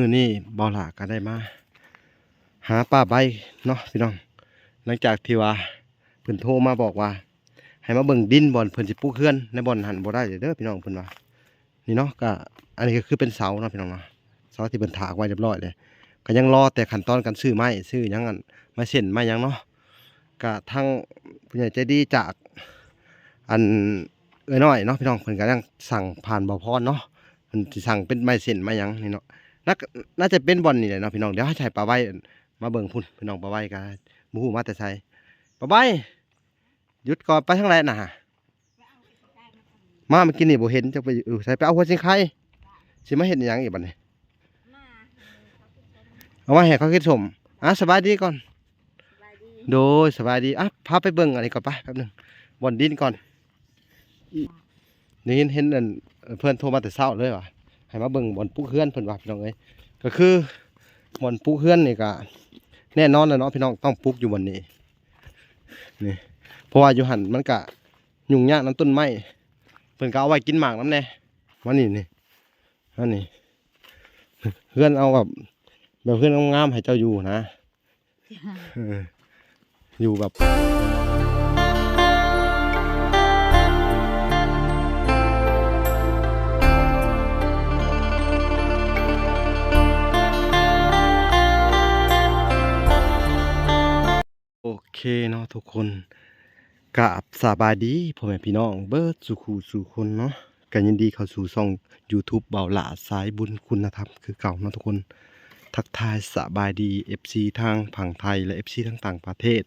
ມື້ນີ້ບ່າວຫຼ້າກໍໄດ້ມາຫາປ້າໃບເນາະພີ່ນ້ອງ ຫຼັງຈາກທີ່ວ່າເພິ່ນໂທມາບອກວ່າໃຫ້ມາເບິ່ງດິນບ່ອນເພິ່ນຊິປຸກເຮືອນ ໃນບ່ອນຫັ້ນບໍ່ໄດ້ເດີພີ່ນ້ອງ ເພິ່ນວ່າ ນີ້ເນາະ ກໍອັນນີ້ກໍຄືເປັນເສົາເນາະພີ່ນ້ອງເນາະ ເສົາທີ່ເພິ່ນຖາກໄວ້ຮຽບຮ້ອຍເລີຍ ກໍຍັງລໍແຕ່ຂັ້ນຕອນການຊື້ໄມ້ ຊື້ຫຍັງ ອັນ ໄມ້ເສັ້ນໄມ້ຫຍັງເນາະ ກະທາງຜູ້ໃຫຍ່ໃຈດີຈາກ ອັນ ເອື້ອຍນ້ອຍເນາະພີ່ນ້ອງ ເພິ່ນກະຍັງສັ່ງຜ່ານບ່າວພອນເນາະ ເພິ່ນຊິສັ່ງເປັນໄມ້ເສັ້ນໄມ້ຫຍັງນີ້ເນາະ ໜ້າ ໜ້າຈະເປັນບ່ອນນີ້ແຫຼະເນາະພີ່ນ້ອງ ດຽວເຮົາຈະໃຫ້ປ້າໃບມາເບິ່ງພຸ້ນພີ່ນ້ອງ ປ້າໃບກະບໍ່ຮູ້ມາແຕ່ໃສ ປ້າໃບ ຢຸດກ່ອນ ໄປທາງໃດນະ ມາເມື່ອກີ້ນີ້ບໍ່ເຫັນ ຈັກໄປຢູ່ໃສ ໄປເອົາຫົວຊິງໄຄ ຊິມາເຮັດຫຍັງອີກບັດນີ້ ເອົາມາໃຫ້ເຂົາກິນສົ້ມ ອ່າ ສະບາຍດີກ່ອນ ໂດຍ ສະບາຍດີ ອ່ະ ພາໄປເບິ່ງອັນນີ້ກ່ອນ ໄປແປັບໜຶ່ງ ບ່ອນດິນກ່ອນ ໄດ້ຍິນເຫັນອັນ ເພິ່ນໂທມາແຕ່ເຊົ້າເລີຍວ່າ ໃຫ້ມາເບິ່ງບ່ອນປຸກເຮືອນເພິ່ນວ່າ ພີ່ນ້ອງເອີຍ ກໍຄືບ່ອນປຸກເຮືອນນີ້ກໍແນ່ນອນແລ້ວເນາະພີ່ນ້ອງ ຕ້ອງປຸກຢູ່ບ່ອນນີ້ ນີ້ ເພາະວ່າຢູ່ຫັ້ນມັນກະຫຍຸ້ງຍາກນຳຕົ້ນໄມ້ ເພິ່ນກໍເອົາໄວ້ກິນໝາກນຳແດ່ ມານີ້ນີ້ ອັນນີ້ ເຮືອນເອົາແບບ ແບບເຮືອນງາມໆໃຫ້ເຈົ້າຢູ່ນະ ເອີ ຢູ່ແບບ ໂອເຄເນາະທຸກຄົນ ກາບສະບາຍດີພໍ່ແມ່ພີ່ນ້ອງເບິດສູ່ຄູ່ສູ່ຄົນເນາະ ກໍຍິນດີເຂົ້າສູ່ຊ່ອງຢູທູບບ່າວຫຼ້າສາຍບຸນຄຸນນະທຳຄືເກົ່າເນາະທຸກຄົນ ທັກທາຍສະບາຍດີເອັຟຊີທາງຝັ່ງໄທ ແລະ ເອັຟຊີທາງຕ່າງປະເທດ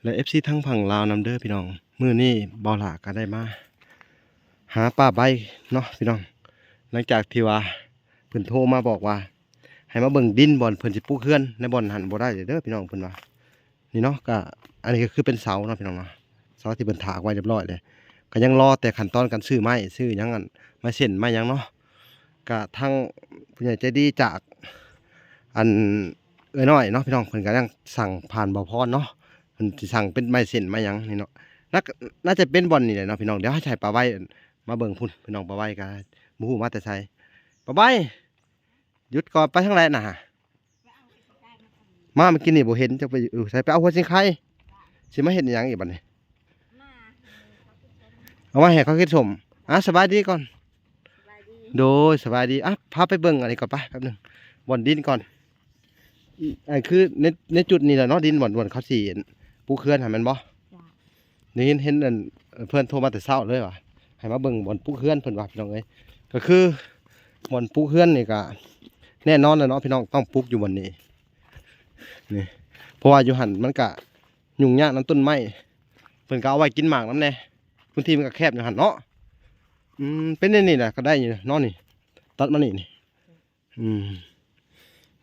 ແລະ ເອັຟຊີທາງຝັ່ງລາວນຳເດີພີ່ນ້ອງ ມື້ນີ້ບ່າວຫຼ້າກໍໄດ້ມາຫາປ້າໃບເນາະພີ່ນ້ອງ ຫຼັງຈາກທີ່ວ່າເພິ່ນໂທມາບອກວ່າໃຫ້ມາເບິ່ງດິນບ່ອນເພິ່ນຊິປຸກເຮືອນ ໃນບ່ອນຫັ້ນບໍ່ໄດ້ເດີພີ່ນ້ອງ ເພິ່ນວ່າ ນີ້ເນາະ ກະອັນນີ້ກໍຄືເປັນເສົາເນາະພີ່ນ້ອງເນາະ ເສົາທີ່ເພິ່ນຖາກໄວ້ຮຽບຮ້ອຍເລີຍ ກໍຍັງລໍແຕ່ຂັ້ນຕອນການຊື້ໄມ້ ຊື້ຫຍັງ ອັນ ໄມ້ເສັ້ນໄມ້ຫຍັງເນາະ ກະທາງຜູ້ໃຫຍ່ໃຈດີຈາກ ອັນ ເອື້ອຍນ້ອຍເນາະພີ່ນ້ອງ ເພິ່ນກໍຍັງສັ່ງຜ່ານບ່າວພອນເນາະ ເພິ່ນຊິສັ່ງເປັນໄມ້ເສັ້ນໄມ້ຫຍັງນີ້ເນາະ ໜ້າ ໜ້າຈະເປັນບ່ອນນີ້ແຫຼະເນາະພີ່ນ້ອງ ດຽວເຮົາຈະໃຫ້ປ້າໃບມາເບິ່ງພຸ້ນພີ່ນ້ອງ ປ້າໃບກໍບໍ່ຮູ້ມາແຕ່ໃສ ປ້າໃບ ຢຸດກ່ອນ ໄປທາງໃດນະ ມາເມື່ອກີ້ນີ້ບໍ່ເຫັນ ຈັກໄປຢູ່ໃສ ໄປເອົາຫົວຊິງໄຄ ຊິມາເຮັດຫຍັງອີກບັດນີ້ ເອົາມາໃຫ້ເຂົາກິນສົ້ມ ອ່າ ສະບາຍດີກ່ອນ ໂດຍ ສະບາຍດີ ອ່ະ ພາໄປເບິ່ງອັນນີ້ກ່ອນ ໄປແປັບໜຶ່ງ ບ່ອນດິນກ່ອນ ອັນຄືໃນ ໃນຈຸດນີ້ແຫຼະເນາະ ດິນບ່ອນ ບ່ອນເຂົາຊິປູກເຮືອນຫັ້ນແມ່ນບໍ່? ໄດ້ຍິນເຫັນອັນ ເພິ່ນໂທມາແຕ່ເຊົ້າເລີຍວ່າ ໃຫ້ມາເບິ່ງບ່ອນປຸກເຮືອນເພິ່ນວ່າ ພີ່ນ້ອງເອີຍ ກໍຄືບ່ອນປຸກເຮືອນນີ້ກໍແນ່ນອນແລ້ວເນາະພີ່ນ້ອງ ຕ້ອງປຸກຢູ່ບ່ອນນີ້ ນີ້ ເພາະວ່າຢູ່ຫັ້ນມັນກະຫຍຸ້ງຍາກນຳຕົ້ນໄມ້ ເພິ່ນກໍເອົາໄວ້ກິນໝາກນຳແດ່ ພື້ນທີ່ມັນກໍແຄບຢູ່ຫັ້ນເນາະ ອືມ ເປັນແນວນີ້ແຫຼະ ກໍໄດ້ຢູ່ເນາະ ນີ້ ຕັດມານີ້ ນີ້ ອືມ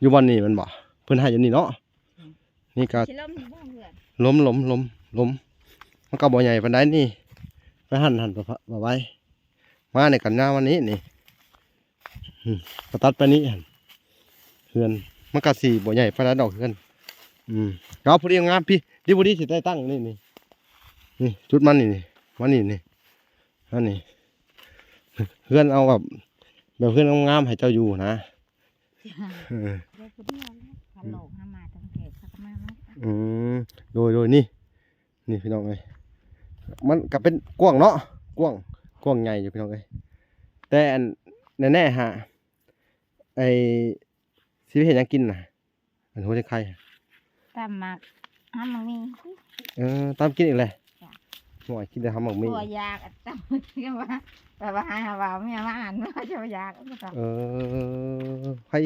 ຢູ່ບ່ອນນີ້ແມ່ນບໍ່? ເພິ່ນໃຫ້ຢູ່ນີ້ເນາະ ອືມ ນີ້ກໍ ຊິລົມຢູ່ບໍ່ເຮືອນ? ລົມ ລົມ ລົມ ລົມ ມັນກໍບໍ່ໃຫຍ່ປານໃດນີ້ ໄປຫັ້ນ ຫັ້ນ ປະ ປະໄວ້ ມານີ້ກັນຍາວມານີ້ ນີ້ ອືມ ກໍຕັດໄປນີ້ຫັ້ນ ເຮືອນ ມັນກໍຊິບໍ່ໃຫຍ່ປານໃດດອກເຮືອນ ອືມ ເອົາພໍດີງາມ ພີ້ ດີບໍ່ດີຊິໄດ້ຕັ້ງນີ້ ນີ້ ນີ້ ຈຸດມັນນີ້ ນີ້ ມານີ້ ນີ້ ອັນນີ້ ເຮືອນເອົາແບບ ແບບເຮືອນງາມໆໃຫ້ເຈົ້າຢູ່ນະ ເອີ ເດີຜູ້ດຽວ ຄັນໂລກຫາມາຕັ້ງແຕ່ສັກມາເນາະ ອືມ ໂດຍ ໂດຍ ນີ້ ນີ້ພີ່ນ້ອງເອີຍ ມັນກໍເປັນກວ້າງເນາະ ກວ້າງ ກວ້າງໃຫຍ່ຢູ່ພີ່ນ້ອງເອີຍ ແຕ່ອັນແນ່ໆຫາ ໄອ້ ຊິໄປເຮັດຫຍັງກິນນະ? ອັນຫົວຊິງໄຄ ຕຳໝາກ ຫຳໝາກມີ່ ເອີ ຕຳກິນອີກແຫຼະ ຈ້ະ ໂອ້ຍ ກິນແຕ່ຫຳໝາກມີ່ ຕົວຢາກ ຕຳກິນວ່າ ແປວ່າໃຫ້ຫາວ່າເມຍມາອ່ານວ່າເຈົ້າຢາກ ເອີ ໃຫ້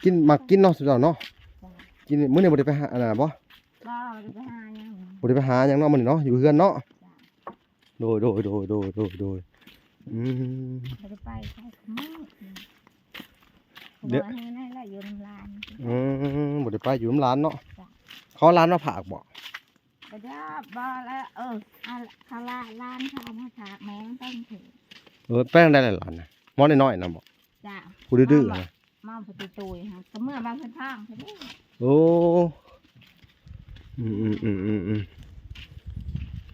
ກິນ ໝາກກິນເນາະ ຊຸມເຈົ້າເນາະ ຈ້ະ ກິນ ມື້ນີ້ບໍ່ໄດ້ໄປຫາອັນນັ້ນບໍ່? ບໍ່ ບໍ່ໄດ້ໄປຫາຫຍັງ ບໍ່ໄດ້ໄປຫາຫຍັງເນາະ ມື້ນີ້ເນາະ ຢູ່ເຮືອນເນາະ ຈ້ະ ໂດຍ ໂດຍ ໂດຍ ໂດຍ ໂດຍ ໂດຍ ອືມ ບໍ່ໄດ້ໄປໃສມື້ ດຽວ ບໍ່ໃຫ້ໄດ້ລະ ຢູ່ນຳຫຼານ ອືມ ບໍ່ໄດ້ໄປ ຢູ່ນຳຫຼານເນາະ ຈ້ະ ເຂົາເອົາຫຼານມາຝາກບໍ່? ບໍ່ໄດ້ ບໍ່ລະ ເອີ ເອົາ ເຂົາລະ ຫຼານເຂົາເອົາມາຝາກແມ່ນຕ້ອງຖື ເອີ ໄປທາງໃດລະຫຼານນະ? ໝໍນ້ອຍໆນະບໍ່? ຈ້ະ ຜູ້ດື້ໆນະ ມາປະຕູໂຕຍ ກໍເມື່ອບາງເພິ່ນທາງພຸ້ນເດ້ ໂອ້ ອືມໆໆ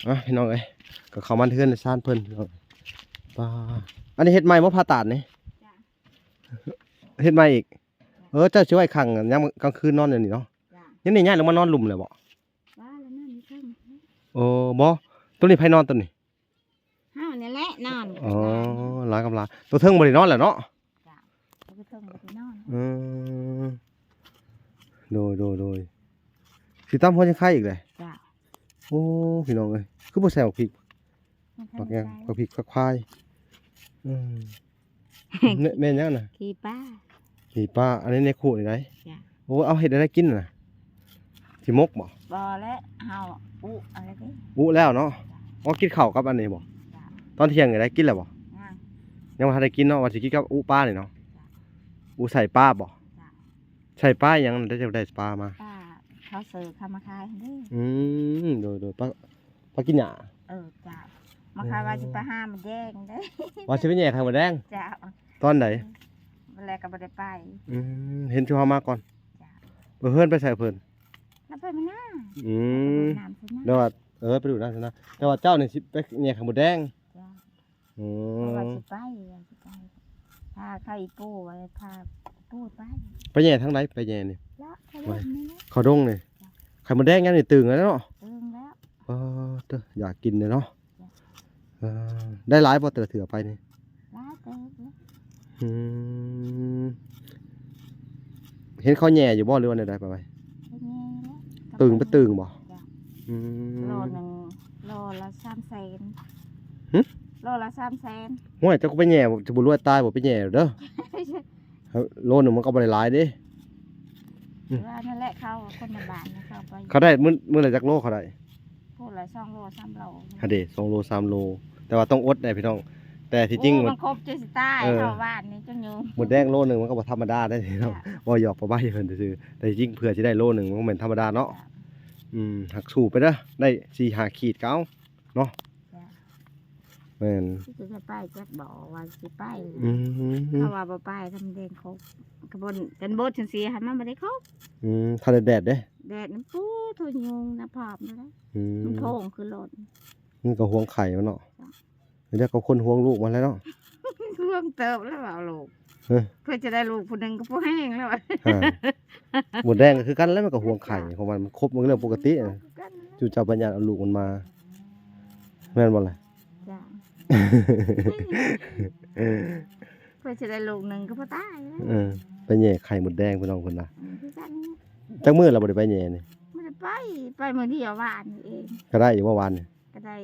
ໆ ອ່ະ ພີ່ນ້ອງເອີຍ ກໍເຂົ້າມາເຮືອນຊານເພິ່ນ ພີ່ນ້ອງ ປ້າ ອັນນີ້ເຮັດໃໝ່ບໍ່ ຜາຕາດນີ້? ຈ້ະ ເຮັດໃໝ່ອີກ? ຈ້ະ ເອີ ເຈົ້າຊິໄວ້ຂ້າງຍາມກາງຄືນນອນຢູ່ນີ້ເນາະ. ເຈົ້າ. ຍາມນີ້ຍ້າຍລົງມານອນລຸ່ມແລ້ວບໍ່? ວ່າແລ້ວນອນຢູ່ເທິງ. ໂອ້ ບໍ່ ໂຕນີ້ໃຜນອນໂຕນີ້? ເຮົານີ້ແຫຼະນອນ. ອໍ ຫຼາຍກັບຫຼາຍ ໂຕເທິງບໍ່ໄດ້ນອນແລ້ວເນາະ. ເຈົ້າ. ໂຕເທິງບໍ່ໄດ້ນອນ. ເອີ ໂດຍ ໂດຍ ໂດຍ ຊິຕຳຫົວຈັ່ງໄຄອີກເດ້. ເຈົ້າ. ໂອ້ ພີ່ນ້ອງເອີຍ ຄືບໍ່ໃສ່ບັກພິກ ບັກຫຍັງ ບັກພິກ ຜັກພາຍ. ອືມ ແມ່ນຫຍັງນະ? ຂີ້ປາ. ຂີ້ປາ ອັນນີ້ໃນຄຸນີ້ໄດ໋. ເຈົ້າ. ໂອ້ ເອົາເຮັດແນວໃດກິນນະ? ຊິໝົກບໍ່? ບໍ່ແຫຼະ ເຮົາອຸເອົາເດ້. ອຸແລ້ວເນາະ. ເຈົ້າ. ອໍ ກິນເຂົ້າກັບອັນນີ້ບໍ່? ເຈົ້າ. ຕອນທ່ຽງນີ້ໄດ້ກິນແລ້ວບໍ່? ຍັງ. ຍັງບໍ່ທັນໄດ້ກິນເນາະ ວ່າຊິກິນກັບອຸປານີ້ເນາະ. ເຈົ້າ. ອຸໃສ່ປາບໍ່? ເຈົ້າ. ໃສ່ປາຫຍັງ ໄດ້ ໄດ້ປາມາ? ປາເຂົາຊື້ເຂົ້າມາຂາຍເດ້. ອືມ ໂດຍ ໂດຍ ປາ ປາກິນຫຍ້າ. ເອີ ເຈົ້າ. ມາຂາຍວ່າຊິໄປຫາມົດແດງເດ້. ວ່າຊິໄປແຍ່ໄຂ່ມົດແດງ? ເຈົ້າ. ຕອນໃດ? ມື້ແລກກໍບໍ່ໄດ້ໄປ. ອືມ ເຫັນຊຸມເຮົາມາກ່ອນ. ເຈົ້າ. ເອີ ເຮືອນໄປໃສເພິ່ນ? ລາວໄປມານາ. ອືມ ໄປດູດນ້ຳໃສ່ນາ. ແຕ່ວ່າ ເອີ ໄປດູດນ້ຳໃສ່ນາ ແຕ່ວ່າເຈົ້ານີ້ຊິໄປແຍ່ໄຂ່ມົດແດງ. ເຈົ້າ. ອືມ ວ່າຊິໄປ ວ່າຊິໄປ ພາເຂົາອີ່ປູ່ ວ່າພາປູ່ໄປ. ໄປແຍ່ທາງໃດ? ໄປແຍ່ນີ້ ເລາະເຂົາດົງນີ້ແຫຼະ. ເຂົາດົງນີ້. ເຈົ້າ. ໄຂ່ມົດແດງຍາມນີ້ຕື່ນແລ້ວເນາະ. ຕື່ນແລ້ວ. ເອີ ເດີ ຢາກກິນເດ້ເນາະ. ເຈົ້າ. ເອີ ໄດ້ຫຼາຍບໍ່ແຕ່ລະເທື່ອໄປນີ້? ຫຼາຍເຕີບເລີຍ. ອືມ ເຫັນເຂົາແຍ່ຢູ່ບໍ່ ຫຼືວ່າແນວໃດ? ໄປ ໄປ ໄປແຍ່ແລ້ວ. ຕຶງ ໄປຕຶງບໍ່? ຈ້ະ. ອືມ ໂລໜຶ່ງ ໂລລະສາມແສນ. ຫຶ? ໂລລະສາມແສນ. ໂອ້ຍ ເຈົ້າກໍໄປແຍ່ ຈະບໍ່ລວຍຕາຍບໍ່ ໄປແຍ່ເດີ. ໂລໜຶ່ງມັນກໍບໍ່ໄດ້ຫຼາຍເດ້. ອືມ ວ່ານັ້ນແຫຼະ ເຂົາຄົນໃນບ້ານເຂົາໄປ ເຂົາໄດ້ມື້ ມື້ລະຈັກໂລ ເຂົາໄດ້? ຜູ້ລະສອງໂລ ສາມໂລ. ຫັ້ນເດ້ ສອງໂລ ສາມໂລ ແຕ່ວ່າຕ້ອງອົດໄດ໋ພີ່ນ້ອງ. ແຕ່ທີ່ຈິງ ໂອ້ ມັນ ມັນຄົບຈະຊິຕາຍ. ເອີ ເຮົາຫວ່ານນີ້ຈົນຍຸງ. ມົດແດງໂລໜຶ່ງມັນກໍບໍ່ທຳມະດາໄດ໋ພີ່ນ້ອງ. ບໍ່ ຢອກປະໄວ້ເພິ່ນຊື່ໆ ແຕ່ທີ່ຈິງເພື່ອຊິໄດ້ໂລໜຶ່ງມັນບໍ່ແມ່ນທຳມະດາເນາະ. ອືມ ຫາກສູ້ໄປເດີ ໄດ້ສີ່ຫ້າຂີດກໍເອົາເນາະ. ແມ່ນ ຈະໄປຈັກບໍ່ ວ່າຊິໄປ. ອືມ ເຂົາວ່າບໍ່ໄປ ທຳແດງຄົບ ກະບົນກັນບົດຈັ່ງຊີ້ ໃຫ້ມັນບໍ່ໄດ້ຄົບ. ອືມ ຖ້າແດດເດ້? ແດດນັ້ນປູໂທຍຸງນະ ພອບນັ້ນແຫຼະ. ອືມ ມັນໂພງຄືລົດ ມັນກໍຫວງໄຂ່ມັນເນາະ. ແລ້ວກໍຄົນຫວງລູກມັນແຫຼະເນາະ. ຫວງເຕີບແລ້ວເອົາລູກ ເອີ ເພື່ອຈະໄດ້ລູກຜູ້ໜຶ່ງກໍພໍແຮງແລ້ວ. ອ່າ ມົດແດງກໍຄືກັນແຫຼະ ມັນກໍຫວງໄຂ່ຂອງມັນ ມັນຄົບ ມັນເລື່ອງປົກກະຕິ. ຈຸເຈົ້າບັນຍາດເອົາລູກມັນມາ ແມ່ນບໍ່ລະ? ຈ້ະ ເພື່ອຈະໄດ້ລູກໜຶ່ງກໍພໍຕາຍແລ້ວ. ເອີ ໄປແຍ່ໄຂ່ມົດແດງພີ່ນ້ອງເພິ່ນວ່າ. ອືມ ຄືກັນ. ຈັກມື້ລະບໍ່ໄດ້ໄປແຍ່ນີ້? ບໍ່ໄດ້ໄປ ໄປມື້ດຽວວານນີ້ເອງ. ກໍໄດ້ຢູ່ບໍ່ວານນີ້? ກໍໄດ້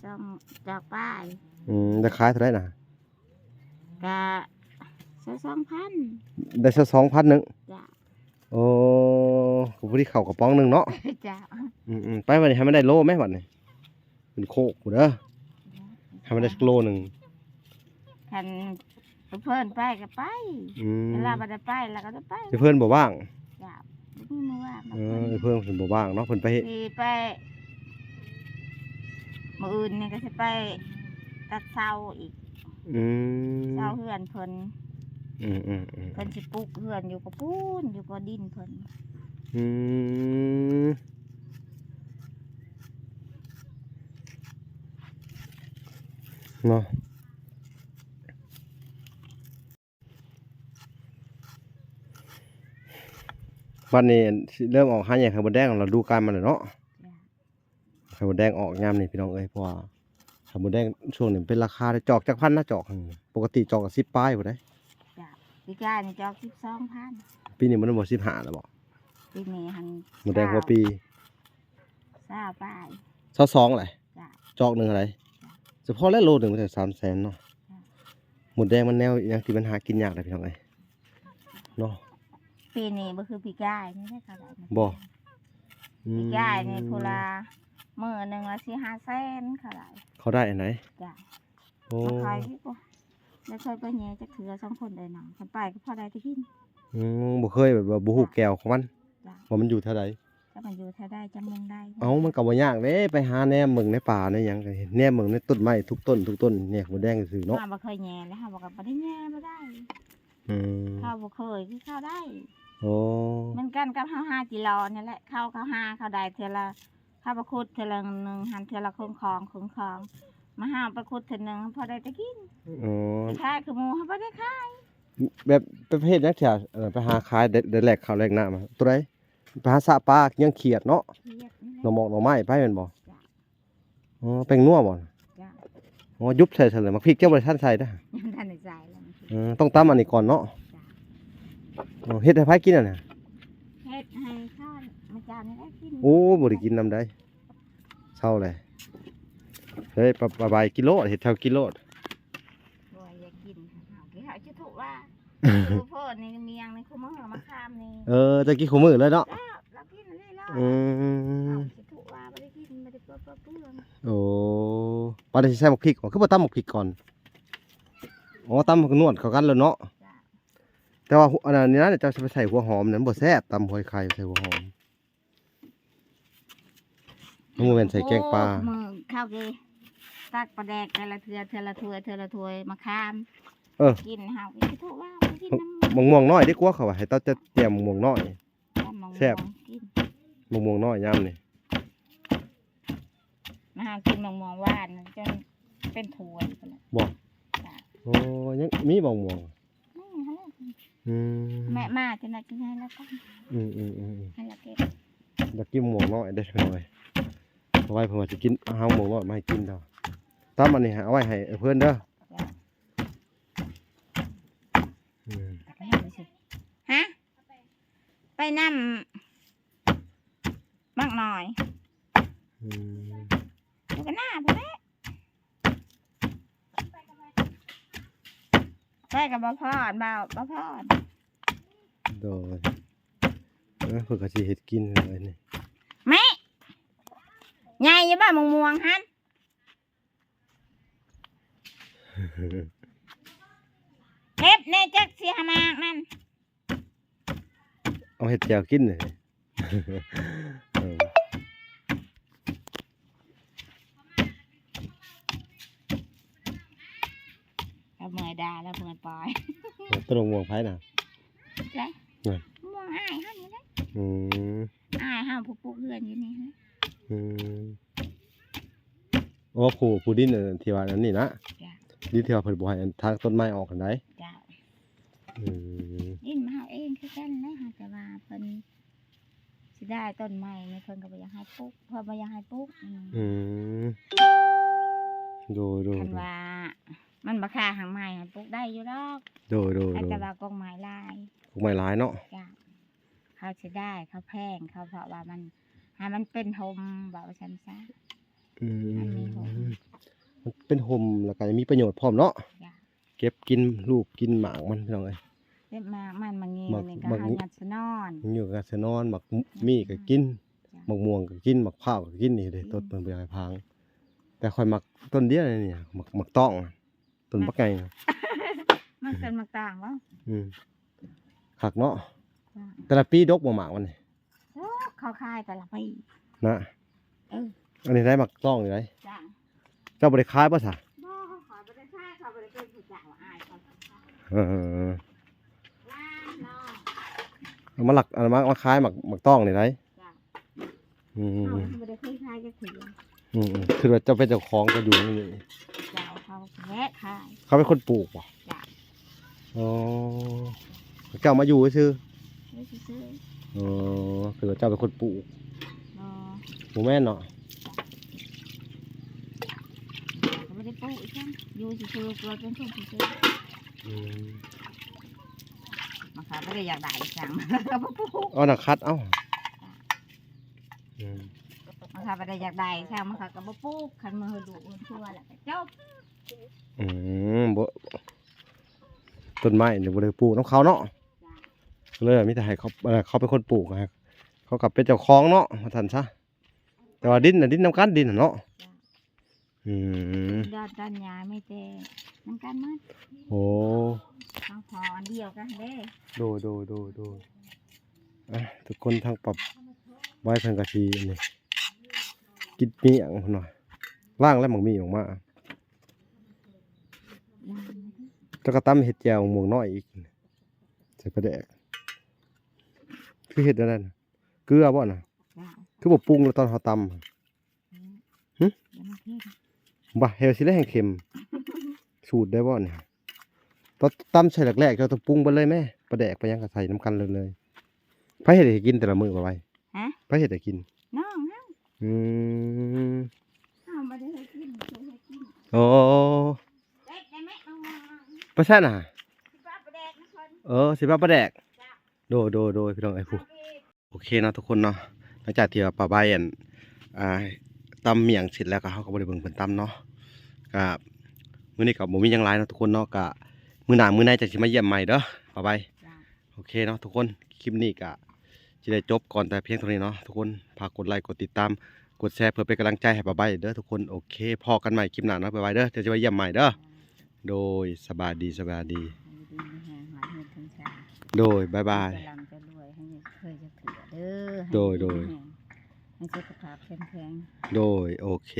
ສອງຈອກປາຍ. ອືມ ໄດ້ຂາຍເທົ່າໃດນະ? ກະຊາວສອງພັນ. ໄດ້ຊາວສອງພັນໜຶ່ງ. ຈ້ະ. ໂອ້ ກໍພໍດີເຂົ້າກະປ໋ອງໜຶ່ງເນາະ. ຈ້ະ. ອືມໆ ໄປບັດນີ້ໃຫ້ມັນໄດ້ໂລແມ້ບັດນີ້ ຂຶ້ນໂຄກພຸ້ນເດີ ໃຫ້ມັນໄດ້ສັກໂລໜຶ່ງ. ຄັນ ເພິ່ນໄປກໍໄປ. ອືມ ເວລາບໍ່ໄດ້ໄປລະກໍໄດ້ໄປ. ເພິ່ນບໍ່ວ່າງ. ຈ້ະ ບໍ່ມີມື້ວ່າງດອກ. ເອີ ເພິ່ນ ເພິ່ນບໍ່ວ່າງເນາະ ເພິ່ນໄປ ຊິໄປ ມື້ອື່ນນີ້ກໍຊິໄປຕັດເສົາອີກ. ອືມ ເສົາເຮືອນເພິ່ນ. ອືມໆໆ ເພິ່ນຊິປຸກເຮືອນຢູ່ກະປູນ ຢູ່ກະດິນເພິ່ນ. ອືມ ເນາະ. ບັດນີ້ຊິເລີ່ມອອກຫາແຍ່ໄຂ່ມົດແດງລະດູການມັນແລ້ວເນາະ. ໄຂ່ມົດແດງອອກຍາມນີ້ພີ່ນ້ອງເອີຍ ເພາະວ່າໄຂ່ມົດແດງຊ່ວງນີ້ເປັນລາຄາເດ້. ຈອກຈັກພັນນະ ຈອກ? ປົກກະຕິຈອກລະສິບປາຍພຸ້ນເດ້. ຈ້ະ ປີກາຍນີ້ຈອກສິບສອງພັນ. ປີນີ້ມັນບໍ່ສິບຫ້າແລ້ວບໍ່? ປີນີ້ຫັ້ນ ມົດແດງຫົວປີ ຊາວປາຍ ຊາວສອງແຫຼະ. ຈ້ະ ຈອກໜຶ່ງເທົ່າໃດ? ສະເພາະແລະໂລໜຶ່ງມັນກໍສາມແສນເນາະ. ຈ້ະ ມົດແດງມັນແນວຫຍັງທີ່ມັນຫາກິນຍາກເດ້ພີ່ນ້ອງເອີຍເນາະ. ປີນີ້ບໍ່ຄືປີກາຍນີ້ເດ້ ເຂົາໄດ້. ບໍ່? ອືມ ປີກາຍນີ້ຜູ້ລະມື້ໜຶ່ງລະສີ່ຫ້າແສນເຂົາໄດ້. ເຂົາໄດ້ອັນໃດ? ຈ້ະ. ໂອ້ ມາຂາຍດີກວ່າ ບໍ່ເຄີຍໄປແຍ່ຈັກເທື່ອສອງຄົນເອີຍນາງ ຄັນໄປກໍພໍໄດ້ແຕ່ກິນ. ອືມ ບໍ່ເຄີຍແບບວ່າບໍ່ຮູ້ແກ້ວຂອງມັນ. ຈ້ະ ວ່າມັນຢູ່ແຖວໃດ? ຈັກມັນຢູ່ແຖວໃດ ຈັກເມືອງໃດ. ເອົ້າ ມັນກໍບໍ່ຍາກເດ້ ໄປຫາແນມເບິ່ງໃນປ່າໃນຫຍັງ ແນມເບິ່ງໃນຕົ້ນໄມ້ທຸກຕົ້ນ ທຸກຕົ້ນ ແນມໝູແດງຊື່ໆເນາະ. ເຮົາບໍ່ເຄີຍແຍ່ແລ້ວ ເຮົາກໍບໍ່ໄດ້ແຍ່ບໍ່ໄດ້. ອືມ ເຂົາບໍ່ເຄີຍຄືເຂົາໄດ້. ໂອ້ ເໝືອນກັນກັບເຮົາຫາຈີລອນີ້ແຫຼະ ເຂົາ ເຂົາຫາເຂົາໄດ້ເທື່ອລະ ເຂົາໄປຂຸດເທື່ອລະໜຶ່ງຫັ້ນ ເທື່ອລະເຄິ່ງຂອງ ເຄິ່ງຂອງ ມາເຮົາໄປຂຸດເທື່ອໜຶ່ງ ພໍໄດ້ແຕ່ກິນ. ອໍ ຂາຍຄືໝູ່ເຮົາບໍ່ໄດ້ຂາຍ. ແບບໄປເຮັດຫຍັງແຖວ ເອີ ໄປຫາຂາຍໄດ້ ໄດ້ແລກເຂົ້າແລກນ້ຳ ໂຕໃດ? ໄປຫາສະປາ ຍັງຂຽດເນາະ ຂຽດນີ້ແຫຼະ ໜໍ່ໝອກໜໍ່ໄມ້ໄປແມ່ນບໍ່? ຈ້ະ ອໍ ແປ້ງນົວບໍ່? ຈ້ະ ອໍ ຍຸບໃສ່ຊັ້ນແຫຼະ ໝາກພິກເຈົ້າບໍ່ໄດ້ທັນໃສ່ເດີ້ ຍັງບໍ່ທັນໄດ້ໃສ່ເລີຍ ເອີ ຕ້ອງຕຳອັນນີ້ກ່ອນເນາະ ຈ້ະ ອໍ ເຮັດໃຫ້ໃຜກິນອັນນີ້? ເຮັດໃຫ້ຂ້າມາຈານນີ້ແຫຼະກິນ ໂອ້ ບໍ່ໄດ້ກິນນຳໃດ ເຊົາແຫຼະ ເຮີ້ຍ ປະ ປະບາຍກິນໂລດ ເຮັດເຊົາກິນໂລດ ບໍ່ຢາກກິນ ເຮົາ ເຮົາຊິທຸວ່າ ຄືພໍ່ນີ້ມຽງນີ້ ຄູ່ມື້ມາຄາມນີ້ ເອີ ເຈົ້າກິນຄູ່ມື້ເລີຍເນາະ ລາວ ລາວກິນອັນນີ້ລາວ ອືມ ເຮົາຊິທຸວ່າບໍ່ໄດ້ກິນ ບໍ່ໄດ້ເປືອງ ໂອ້ ປານໃດຊິໃສ່ໝາກພິກ ຄືບໍ່ຕຳໝາກພິກກ່ອນ? ອໍ ຕຳນວດເຂົ້າກັນແລ້ວເນາະ ຈ້ະ ແຕ່ວ່າ ອັນນັ້ນນີ້ນະ ເຈົ້າຊິໄປໃສ່ຫົວຫອມນັ້ນ ມັນບໍ່ແຊບ ຕຳຫອຍໄຂ່ໃສ່ຫົວຫອມ ມັນບໍ່ແມ່ນໃສ່ແກງປາ ໂອ້ ມື້ເຂົາຊິຕັກປາແດກແຕ່ລະເທື່ອ ເທື່ອລະຖ້ວຍ ເທື່ອລະຖ້ວຍ ມາຄາມ ເອີ ກິນ ເຮົາກໍຊິທຸວ່າບໍ່ກິນນຳ ໝາກມ່ວງນ້ອຍດີກວ່າ ເຂົາວ່າໃຫ້ເຈົ້າຈັດແຈ່ວໝາກມ່ວງນ້ອຍ ຕຳໝາກ ແຊບ ມ່ວງກິນ ໝາກມ່ວງນ້ອຍຍາມນີ້ ມາຫາກິນໝາກມ່ວງຫວານຈົນເປັນຖ້ວຍພຸ້ນແຫຼະ ບໍ່? ຈ້ະ ໂອ້ ຍັງມີໝາກມ່ວງ ນີ້ຫັ້ນແຫຼະ ອືມ ແມ່ມາຈັ່ງໃດຈຶ່ງໃຫ້ລາວກ່ອນ ອືມໆໆໆ ໃຫ້ລາວເກັບ ຢາກກິນໝາກມ່ວງນ້ອຍເດ້ ເອົາໄວ້ ເອົາໄວ້ ເພິ່ນວ່າຊິກິນ ເອົາໝາກມ່ວງນ້ອຍມາໃຫ້ກິນດອກ ຕຳອັນນີ້ເອົາໄວ້ໃຫ້ເພິ່ນເດີ້ ອືມ ຮະ? ໄປນຳບັກນ້ອຍ ອືມ ມັນກໍໜ້າພຸ້ນແຫຼະ ໄປກັບບໍ່ພໍ ອັນບ່າວບໍ່ພໍ ໂດຍ ເອີ ເພິ່ນກໍຊິເຮັດກິນເລີຍນີ້ ແມ່ ໃຫຍ່ຢູ່ບໍ່ ໝາກມ່ວງຫັ້ນ? ເກັບແດ່ຈັກສີ່ຫ້າໝາກນັ້ນ ເອົາເຮັດແຈ່ວກິນເລີຍ ເອີ ລາວເມື່ອຍດ່າ ລາວເມື່ອຍປ່ອຍ ຕົ້ນໝາກມ່ວງໃຜນະ? ໃສ? ນັ້ນ ມ່ວງອ້າຍເຮົານີ້ແຫຼະ ອືມ ອ້າຍເຮົາຜູ້ປູກເຮືອນຢູ່ນີ້ ອືມ ໂອ້ ຜູ້ ຜູ້ດິນ ເອີ ທີ່ວ່າອັນນີ້ນະ ຈ້ະ ດິນທີ່ວ່າເພິ່ນບໍ່ໃຫ້ອັນທາງຕົ້ນໄມ້ອອກຫັ້ນໃດ ຈ້ະ ອືມ ດິນເຮົາເອງຄືກັນແຫຼະ ຫາກແຕ່ວ່າເພິ່ນເສຍດາຍຕົ້ນໄມ້ນີ້ ເພິ່ນກໍບໍ່ຢາກໃຫ້ປູກ ເພິ່ນບໍ່ຢາກໃຫ້ປູກ ອືມ ອືມ ໂດຍໆ ຄັນວ່າມັນບໍ່ຄາຫາກໄມ້ຫັ້ນ ປູກໄດ້ຢູ່ດອກ ໂດຍໆ ແຕ່ວ່າກົກໄມ້ຫຼາຍ ກົກໄມ້ຫຼາຍເນາະ ຈ້ະ ເຂົາເສຍດາຍ ເຂົາແພງ ເຂົາ ເພາະວ່າມັນ ໃຫ້ມັນເປັນຮົ່ມ ເວົ້າວ່າຊັ້ນຊະ ອືມ ມັນມີຮົ່ມ ມັນເປັນຮົ່ມ ແລ້ວກໍມີປະໂຫຍດພ້ອມເນາະ ຈ້ະ ເກັບກິນລູກກິນໝາກມັນ ພີ່ນ້ອງເອີຍ ເກັບໝາກມັນ ໝາກງິ້ວນີ້ກໍໃຫ້ຫຍັດໃສ່ນອນ ໝາກງິ້ວກໍຫຍັດໃສ່ນອນ ໝາກມີ້ກໍກິນ ອືມ ຈ້ະ ໝາກມ່ວງກໍກິນ ໝາກພ້າວກໍກິນ ນີ້ເດ້ ອືມ ຕົ້ນເພິ່ນບໍ່ຢາກໃຫ້ພັງ ແຕ່ຂ້ອຍມັກຕົ້ນດຽວນີ້ ໝາກ ໝາກຕ້ອງ ຕົ້ນບັກໃຫຍ່ ມັນເປັນໝາກຕ່າງບໍ່? ອືມ ຄັກເນາະ ຈ້ະ ແຕ່ລະປີດົກບໍ່ໝາກມັນນີ້? ໂອ້ ເຂົາຂາຍແຕ່ລະປີນະ ເອີ ອັນນີ້ໄດ້ໝາກຕ້ອງຢູ່ໃດ ຈ້ະ ເຈົ້າບໍ່ໄດ້ຂາຍບໍ່ຊະ? ບໍ່ ຂ້ອຍບໍ່ໄດ້ຂາຍ ຂ້ອຍບໍ່ໄດ້ເປັນຜູ້ຈ້າງ ອາຍເຂົາ ເອີ ເອົາມາລັກ ເອົາມາ ມາຂາຍໝາກ ໝາກຕ້ອງນີ້ໃດ ຈ້ະ ອືມ ເຮົາບໍ່ໄດ້ເຄີຍຂາຍຈັກເທື່ອ ອືມໆ ຄິດວ່າເຈົ້າເປັນເຈົ້າຂອງ ເຈົ້າຢູ່ໃນນີ້ ເຈົ້າເຂົາແລະຂາຍ ເຂົາເປັນຄົນປູກບໍ່? ຈ້ະ ອໍ ເຈົ້າມາຢູ່ຊື່ ຢູ່ຊື່ໆ ອໍ ຄືວ່າເຈົ້າເປັນຄົນປູກ ບໍ່ ບໍ່ແມ່ນເນາະ ກໍບໍ່ໄດ້ປູກອີກຫຍັງ ຢູ່ຊື່ໆ ເປັນຄົນຊື່ໆ ອືມ ມັນກໍບໍ່ໄດ້ຢາກໄດ້ອີກຫຍັງ ມັນກໍບໍ່ປູກ ເອົານະ ຂັດເອົາ ອືມ ມັນກໍບໍ່ໄດ້ຢາກໄດ້ ຊ່າງມັນກໍບໍ່ປູກ ຄັນມື້ລູກມັນຊົ່ວແລ້ວກໍຈົບ ອືມ ບໍ່ ຕົ້ນໄມ້ນີ້ບໍ່ໄດ້ປູກນຳເຂົາເນາະ ຈ້ະ ເລີຍມີແຕ່ໃຫ້ເຂົາ ເອີ ເຂົາເປັນຄົນປູກ ໃຫ້ເຂົາກໍເປັນເຈົ້າຂອງເນາະ ວ່າຊັ້ນຊະ ແຕ່ວ່າດິນນະ ດິນນຳກັນ ດິນນະເນາະ ຈ້ະ ອືມ ດອນ ດອນຫຍ້າມີແຕ່ນຳກັນໝົດ ໂອ້ ເຮົາພໍອັນດຽວກັນເດ້ ໂດຍໆໆໆ ອ່ະ ທຸກຄົນ ທາງປັບໄວ້ເພິ່ນກໍຊິນີ້ ກິນໝາກເພິ່ນວ່າ ລ້າງແລ້ວໝາກມີ້ອອກມາ ແລ້ວກໍຕຳເຮັດແຈ່ວໝາກມ່ວງນ້ອຍອີກ ໃສ່ປາແດກ ຄືເຮັດແນວນັ້ນ ເກືອບໍ່ນະ? ຈ້າ ຄືບໍ່ປຸງແລ້ວຕອນເຮົາຕຳ? ອືມ ຫຶ? ບໍ່ ເຮັດຊິແລ້ວແຮ່ງເຄັມ ສູດໄດ້ບໍ່ນີ້? ຕ ຕຳໃສ່ແລກໆ ເຈົ້າຕ້ອງປຸງເບິດເລີຍແມ ປາແດກປາຫຍັງກໍໃສ່ນຳກັນເລີຍ. ໃຜເຮັດໃຫ້ກິນແຕ່ລະມື້ ປາໄວ? ຮະ? ໃຜເຮັດໃຫ້ກິນ? ນ້ອງເຮົາ. ອືມ ເຮົາບໍ່ໄດ້ເຮັດກິນ ເພິ່ນເຮັດກິນ. ໂອ້ ເຮັດໄດ້ແມ່ນ້ອງໆ. ປະຊັ້ນນະ? ຊິປາປາແດກນະເພິ່ນ. ເອີ ຊິປາປາແດກ. ໂດຍ ໂດຍ ໂດຍ ພີ່ນ້ອງເອີຍ ຜູ້ ໂອເຄເນາະທຸກຄົນເນາະ. ຫຼັງຈາກທີ່ວ່າປາໄວອັນ ອ່າ ຕຳໝ້ຽງເສັດແລ້ວ ກໍເຮົາກໍບໍ່ໄດ້ເບິ່ງເພິ່ນຕຳເນາະ. ກໍມື້ນີ້ກໍບໍ່ມີຫຍັງຫຼາຍເນາະທຸກຄົນເນາະ. ກໍມື້ໜ້າມື້ໃນຈັ່ງຊິມາຢ້ຽມໃໝ່ເດີປາໄວ. ໂອເຄເນາະທຸກຄົນ ຄລິບນີ້ກໍຊິໄດ້ຈົບກ່ອນແຕ່ພຽງເທົ່ານີ້ເນາະທຸກຄົນ. ຝາກກົດໄລ ກົດຕິດຕາມ ກົດແຊ ເພື່ອເປັນກຳລັງໃຈໃຫ້ປາໄວເດີທຸກຄົນ. ໂອເຄ ພໍ້ກັນໃໝ່ຄລິບໜ້າເນາະປາໄວເດີ ດຽວຊິມາຢ້ຽມໃໝ່ເດີ. ໂດຍ ສະບາຍດີ ສະບາຍດີ. ຢູ່ດີມີແຮງ ໃຫ້ເງິນທັງຊາດ. ໂດຍ ບາຍບາຍ. ຈະລ່ຳຈະລວຍ ໃຫ້ເຄີຍຈັກເທື່ອເດີ. ໂດຍ ໂດຍ. ໃຫ້ສຸຂະພາບເຂັ້ມແຂງ. ໂດຍ ໂອເຄ.